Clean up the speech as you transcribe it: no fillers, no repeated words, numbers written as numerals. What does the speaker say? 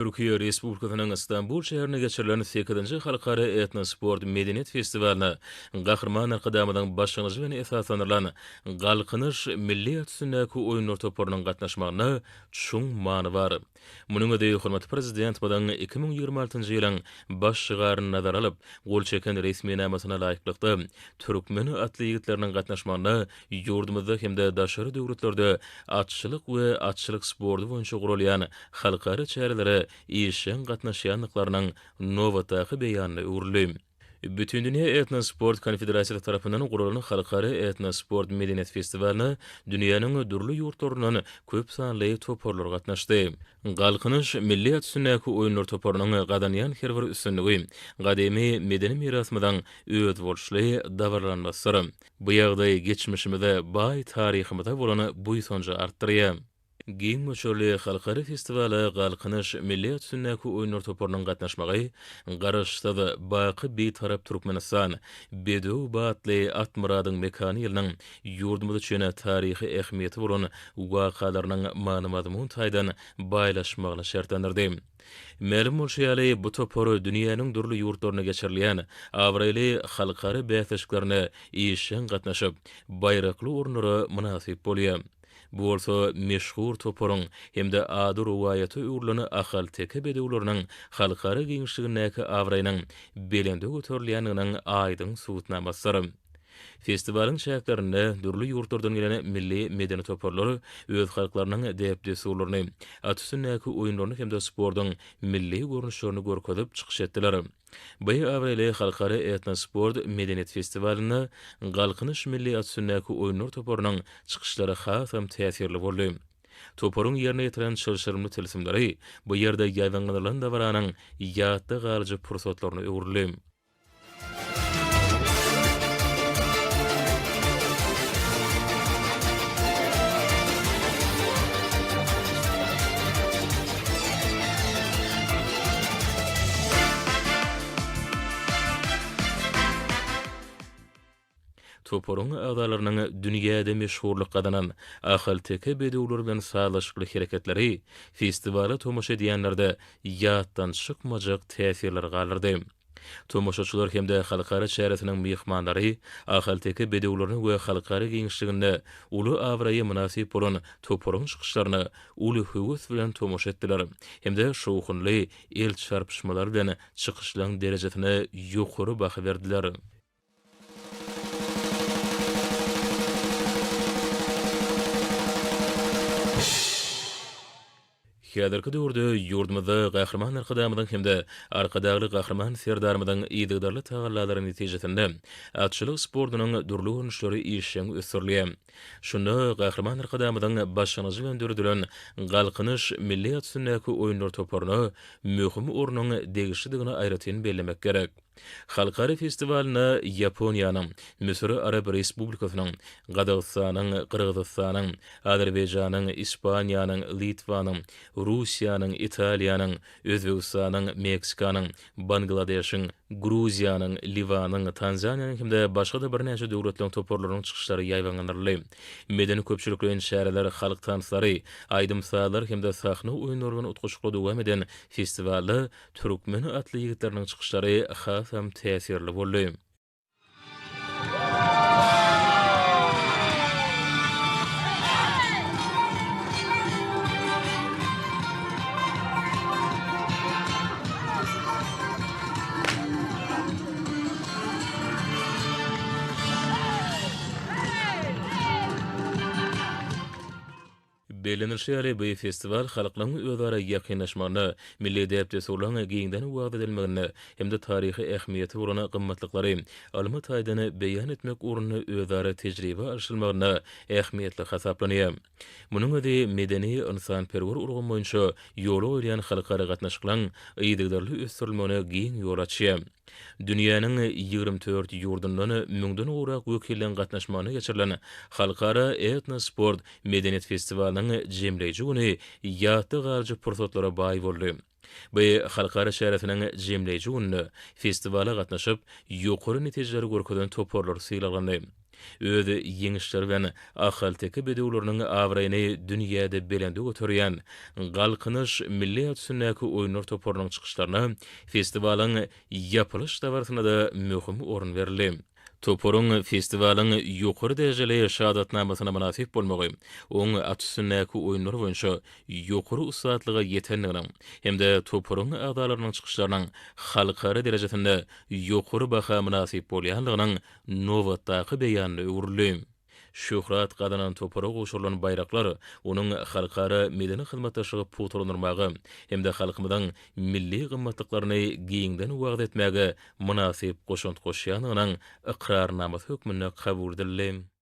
Türkiýe Respublikasynyň Stambul şäherinde geçirilen sekizinji halkara etnosport medeniýet festiwalyna Gahryman Arkadagymyzyň başlangyjy bilen esaslandyrylan Galkynyş milli at üstündäki oýunlar toparynyň gatnaşmagynda çuň many bar. Munuň özi hormatly Prezidentimiziň 2026-njy ýylyň baş şygaryny nazara alyp, gol çeken resminamasyna laýyklykda, türkmen atly ýigitleriniň gatnaşmagynda ýurdumyzda hem-de daşary döwletlerde atçylyk we atçylyk sporty boýunça guralýan halkara çärelere işjeň gatnaşýandyklarynyň nobatdaky beýanyna öwrüldi. Bütindünýä etnosport konfederasiýasy tarapyndan guralan halkara etnosport medeniýet festiwalyna dünýäniň dürli ýurtlaryndan köp sanly toparlar gatnaşdy. Galkynyş milli at üstündäki oýunlar toparynyň gazanýan her bir üstünligi gadymy medeni mirasymyzyň özboluşly dabaralanmasydyr. Bu ýagdaý geçmişimize, baý taryhymyza bolan buýsanjy artdyrýar. Giň möçberli halkara festiwala Galkynyş milli at üstündäki oýunlar toparynyň gatnaşmagy Garaşsyz, baky Bitarap Türkmenistan, bedew batly at myradyň mekany ýylynyň ýurdumyz üçin taryhy ähmiýeti bolan wakalarynyň many-mazmun taýdan baýlaşmagyny şertlendirdi. Mälim bolşy ýaly, bu topar dünýäniň dürli ýurtlarynda geçirilýän abraýly halkara bäsleşiklerine işjeň gatnaşyp, baýrakly orunlara mynasyp bolýar. Bu bolsa meşhur toparyň hem-de ady rowaýata öwrülen ahalteke bedewleriniň halkara giňişligindäki abraýynyň belende göterilýändiginiň aýdyň subutnamasydyr. Festiwalyň çäklerinde dürli ýurtlardan gelen milli medeni toparlar öz halklarynyň däp-dessurlaryny, at üstündäki oýunlaryny hem-de sportuň milli görnüşlerini görkezip çykyş etdiler. Bu abraýly halkara etnosport medeniýet festiwalynda Galkynyş milli at üstündäki oýunlar toparynyň çykyşlary hasam täsirli boldy. Toparyň ýerine ýetiren çylşyrymly tilsimleri bu ýerde ýaýbaňlandyrylan dabaranyň ýatda galyjy pursatlaryna öwrüldi. Toparyň agzalarynyň dünýäde meşhurlyk gazanan ahalteke bedewleri bilen sazlaşykly hereketleri festiwala tomaşa edýänlerde ýatdan çykmajak täsirleri galdyrdy. Tomaşaçylar hem-de halkara çäresiniň myhmanlary ahalteke bedewlerine we halkara giňişliginde uly abraýa mynasyp bolan toparyň çykyşlaryna uly höwes bilen tomaşa etdiler hem-de şowhunly el çarpyşmalar bilen çykyşlaryň derejesine ýokary baha berdiler. Häzirki döwürde ýurdumyzda Gahryman Arkadagymyzyň hem-de Arkadagly Gahryman Serdarymyzyň yzygiderli tagallalary netijesinde atçylyk sportunyň dürli görnüşleri işjeň ösdürilýär. Şunda Gahryman Arkadagymyzyň başlangyjy bilen döredilen Galkynyş milli at üstündäki oýunlar toparyna möhüm ornuň degişlidigini aýratyn bellemek gerek. Halkara festiwalyna Ýaponiýanyň, Müsür Arap Respublikasynyň, Gazagystanyň, Gyrgyzystanyň, Azerbaýjanyň, Ispaniýanyň, Litwanyň, Russiýanyň, Italiýanyň, Özbegistanyň, Meksikanyň, Bangladeşiň, Gruziýanyň, Liwanyň, Tanzaniýanyň hem-de başga-da birnäçe döwletleriň toparlarynyň çykyşlary ýaýbaňlandyryldy. Medeni-köpçülikleýin çäreler halk tanslary, aýdym-sazlar hem-de sahna oýunlary bilen utgaşykly dowam eden festiwalda Türkmen atly ýigitleriniň çykyşlary hasam täsirli boldy. Bellenilişi ýaly, bu festiwal halklaryň özara ýakynlaşmagyna, milli däp-dessurlaryň giňden wagyz edilmeginde hem-de taryhy ähmiýeti bolan gymmatlyklary ylmy taýdan beýan etmek ugrunda özara tejribe alşylmagynda ähmiýetli hasaplanýar. Munuň özi medeni-ynsanperwer ulgam boýunça ýola goýulýan halkara gatnaşyklaryň yzygiderli ösdürilmegine giň ýol açýar. Dünýäniň 24 ýurdundan müňden gowrak wekiliň gatnaşmagynda geçirilen Halkara etnosport medeniýet festiwalynyň jemleýji güni ýatda galyjy pursatlara baý boldy. Bu halkara çäresiniň jemleýji gününde festiwala gatnaşyp, ýokary netijeleri görkezen toparlar sylaglandy. Öz ýeňişleri bilen ahalteke bedewleriniň abraýyny dünýäde belende göterýän Galkynyş milli at üstündäki oýunlar toparynyň çykyşlaryna festiwalyň ýapylyş dabarasynda-da möhüm orun berildi. Toparyň festiwalyň ýokary derejeli şahadatnamasyna mynasyp bolmagy, oň at üstündäki oýunlar boýunça ýokary ussatlyga ýetendiginiň hem-de toparyň agzalarynyň çykyşlarynyň halkara derejesinde ýokary baha mynasyp bolýandygynyň nobatdaky beýanyna öwrüldi. Şöhrat gazanan topara gowşurylan baýraklar onuň halkara medeni hyzmatdaşlygy pugtalandyrmaga hem-de halkymyzyň milli gymmatlyklaryny giňden wagyz etmäge mynasyp goşant goşýandygynyň ykrarnamasy hökmünde kabul edildi.